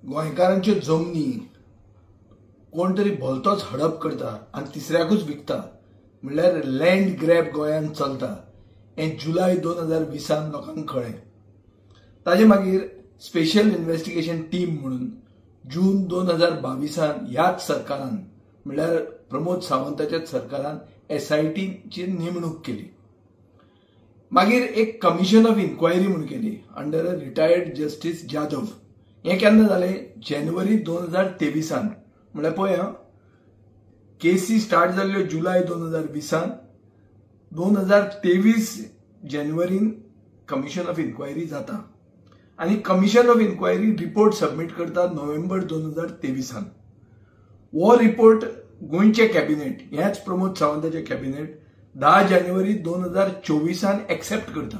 गोंयकारांच्यो जमनी कोण तरी भलतोच हडप करता आनी तिसऱ्याकूच विकता, म्हणल्यार लँड ग्रॅब गोंयांत चलता हें जुलय 2020 लोकांक कळ्ळें. ताजे मागीर स्पेशल इन्व्हेस्टिगेशन टीम म्हणून जून 2022 ह्याच सरकारान म्हणल्यार प्रमोद सावंताच्याच सरकारान SITची नेमणूक केली. मागीर एक कमिशन ऑफ इन्क्वायरी म्हणून केली under a retired justice Jadhav. हें केन्ना जालें? जानेवारी 2023. म्हणल्यार पळय, केसी स्टार्ट जाल्ल्यो जुलय 2020, 2023 जानेवारीन कमिशन ऑफ इन्क्वायरी जाता आनी commission of inquiry report submit करता नोव्हेंबर 2023. हो रिपोर्ट गोंयचें कॅबिनेट, ह्याच प्रमोद सावंताचें कॅबिनेट 10 जानेवारी 2024 एक्सेप्ट करता,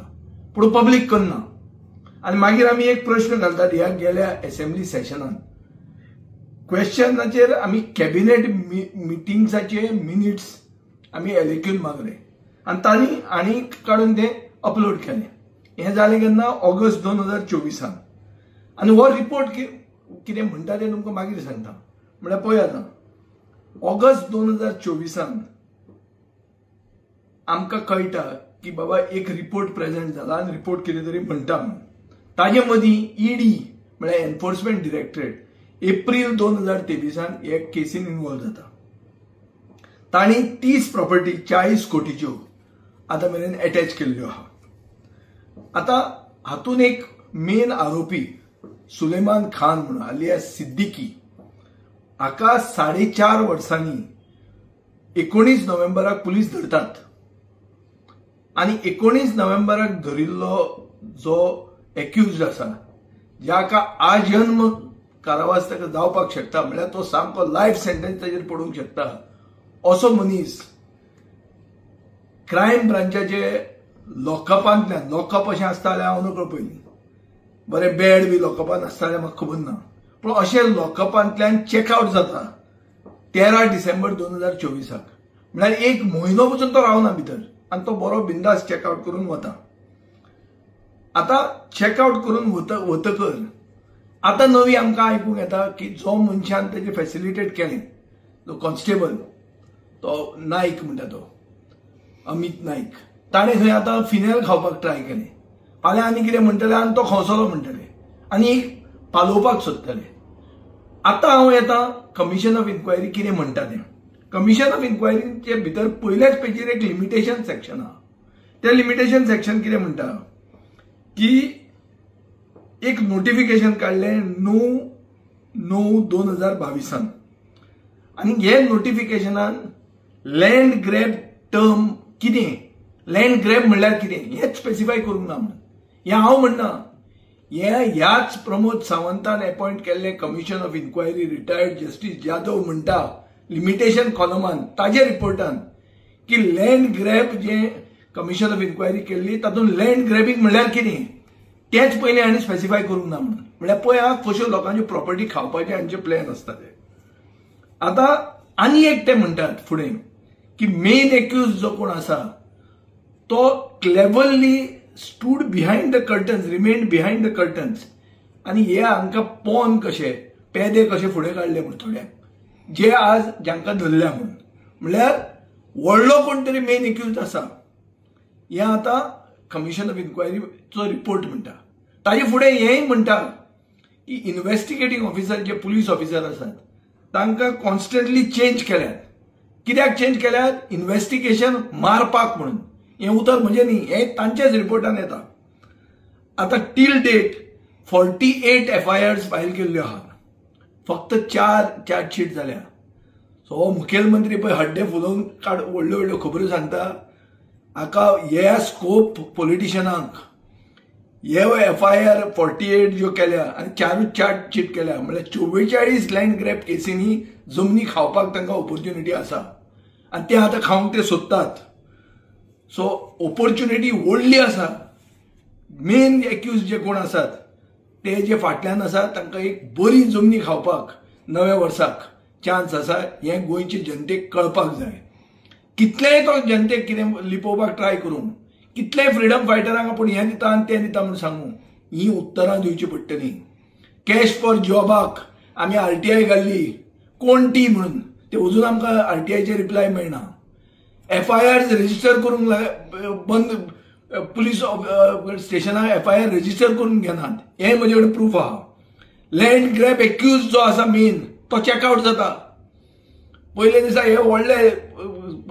पूण पब्लीक करना. आनी मागीर आमी एक प्रश्न घालतात ह्या गेल्या एसेंब्ली सेशनान, क्वेश्चनाचेर आमी कॅबिनेट मिटिंग्साचे मिनिट्स आमी एलेक्यून मागले आनी तांणी आनी काडून ते अपलोड केले. हें जालें केन्ना? ऑगस्ट 2024. आनी हो रिपोर्ट कितें म्हणटा तें तुमकां मागीर सांगता. म्हणल्यार पळय, आतां ऑगस्ट 2024 आमकां कळटा की बाबा एक रिपोर्ट प्रेजेंट जाला आनी रिपोर्ट कितें तरी म्हणटा म्हणून. ताजे मदीं ईडी म्हळ्यार एनफोर्समेंट डिरेक्टरेट एप्रील 2023 हे केसीन इन्वॉल्व जाता. तांणी 30 प्रॉपर्टी 40 कोटीच्यो आतां मेरेन एटॅच केल्ल्यो आहा. आतां हातून एक मेन आरोपी सुलेमान खान म्हणून आलियास सिद्दीकी हाका 4.5 वर्सांनी 19 नोव्हेंबराक पुलीस धरतात आनी 19 नोव्हेंबराक धरिल्लो जो एक्युज्ड आसा, जाका आजन्म कारावास ताका जावपाक शकता, म्हणल्यार तो सामको लायफ सेंटेन्स ताजेर पडूंक शकता, असो मनीस क्रायम ब्रांचाचे लॉकअपांतल्यान, लॉकअप अशें आसता जाल्यार हांव नकळो, पयलीं बरें बेड बी लॉकअपान आसता जाल्यार म्हाका खबर ना, पूण अशें लॉकअपांतल्यान चॅकआवट जाता 13 डिसेंबर 2024. म्हणल्यार एक म्हयनो पसून तो रावना भितर आनी तो बरो बिंदास चॅकआवट करून वता. आतां चॅकआवट करून वतकर आतां नवी आमकां आयकूंक येता की जो मनशान तेजें फॅसिलिटेट केलें, जो कॉन्स्टेबल तो नायक म्हणटा तो अमित नायक, ताणें खंय आतां फिनेल खावपाक ट्राय केलें. फाल्यां आनी कितें म्हणटले आनी तो खंवसलो म्हणटले आनी एक पालोवपाक सोदतले. आतां हांव येता कमिशन ऑफ इन्क्वायरी कितें म्हणटा तें. कमिशन ऑफ इन्क्वायरीचे भितर पयल्याच पेजीर एक लिमिटेशन सेक्शन आहा. तें लिमिटेशन सेक्शन कितें म्हणटा की एक नोटिफिकेशन काडलें 9/9/2022 आनी हे नोटिफिकेशनान लँड ग्रॅब टर्म कितें, लँड ग्रॅब म्हणल्यार कितें हेंच स्पेसिफाय करूंक ना म्हणून. हें हांव म्हणना, हें ह्याच प्रमोद सावंतान एपॉयंट केल्लें commission of inquiry retired justice Jadhav म्हणटा लिमिटेशन कॉलमान ताजे रिपोर्टान की लँड ग्रॅब जें कमिशन ऑफ इन्क्वायरी केल्ली तातूंत लँड ग्रॅबींग म्हणल्यार कितें तेंच पयलीं हांणी स्पेसिफाय करूंक ना म्हणून. म्हणल्यार पळय आं कश्यो लोकांच्यो प्रॉपर्टी खावपाचे हांचे प्लॅन आसता ते. आतां आनी एक ते म्हणटात फुडें की मेन एक्यूज जो कोण आसा तो cleverly stood behind the curtains, remained behind the curtains आनी हे हांकां पॉन कशे पेदे कशे फुडें काडले म्हूण थोड्यांक जे आज जांकां धरल्या म्हणून. म्हणल्यार व्हडलो कोण तरी मेन एक्यूज आसा हें आतां कमिशन ऑफ इन्क्वायरीचो रिपोर्ट म्हणटा. ताजे फुडें हेंय म्हणटा की इन्व्हेस्टिगेटींग ऑफिसर जे पुलीस ऑफिसर आसात तांकां कॉन्स्टंटली चेंज केल्यात. कित्याक चेंज केल्यात? इन्व्हेस्टिगेशन मारपाक म्हणून. हें उतर म्हणजे न्ही, हें तांच्याच रिपोर्टान येता. आतां till date 48 FIRs file केल्ल्यो आहात, फक्त 4 चार्जशीट जाल्या. सो हो मुखेलमंत्री पळय हड्डे फुलोवन काड व्हडल्यो व्हडल्यो खबऱ्यो सांगता. हाका हे स्कोप पॉलिटिशनांक हे FIR 48 ज्यो केल्या आनी 4 चार्जशीट केल्या, म्हणल्यार 44 लँड ग्रॅब केसींनी जमनी खावपाक तांकां ऑपोर्च्युनिटी आसा आनी ते आतां खावंक ते सोदतात. सो ऑपोर्च्युनिटी व्हडली आसा. मेन एक्यूज जे कोण आसात ते जे फाटल्यान आसा तांकां एक बरी जमनी खावपाक नव्या वर्साक चान्स आसा हें गोंयचे जनतेक कळपाक जाय. कितलेय तो जनतेक कितें लिपोवपाक ट्राय करूं, कितलेय फ्रिडम फायटरांक आपूण हें दिता आनी तें दिता म्हूण सांगू, ही उत्तरां दिवची पडटलीं. कॅश फॉर जॉबाक आमी आरटीआय घाल्ली कोण ती म्हणून, ते अजून आमकां आरटीआयचे रिप्लाय मेळना. एफआयआर रजिस्टर करूंक बंद, पुलीस स्टेशनाक एफआयआर रजिस्टर करून घेनात, हें म्हजे कडेन प्रूफ आहा. लँड ग्रॅब एक्यूज जो आसा मेन तो चॅकआवट जाता. पयले दिसा हे व्हडले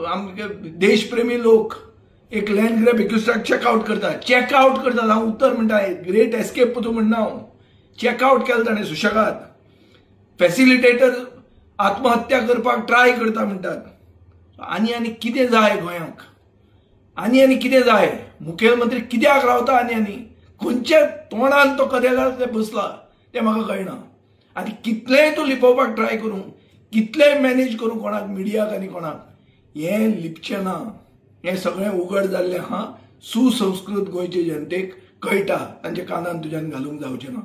आमचे देशप्रेमी लोक एक लँड ग्रॅब एक्यूजाक चॅकआवट करतात, चॅकआवट करतात. हांव उत्तर म्हणटा, ग्रेट एस्केप तूं म्हणना, हांव चॅकआवट केलें ताणें सुशेगाद. फॅसिलिटेटर आत्महत्या करपाक ट्राय करता म्हणटात. आनी आनी कितें जाय गोंयांक, आनी आनी कितें जाय? मुखेलमंत्री कित्याक रावता आनी आनी खंयच्या तोंडान तो कदेलार ते बसला तें म्हाका कळना. आनी कितलेंय तूं लिपोवपाक ट्राय करूं, कितलेंय मॅनेज करूं कोणाक, मिडियाक आनी कोणाक, हें लिपचें ना. हें सगळें उगड जाल्लें आहा. सुसंस्कृत गोंयचे जनतेक कळटा, तांच्या कानान तुज्यान घालूंक जावचें ना.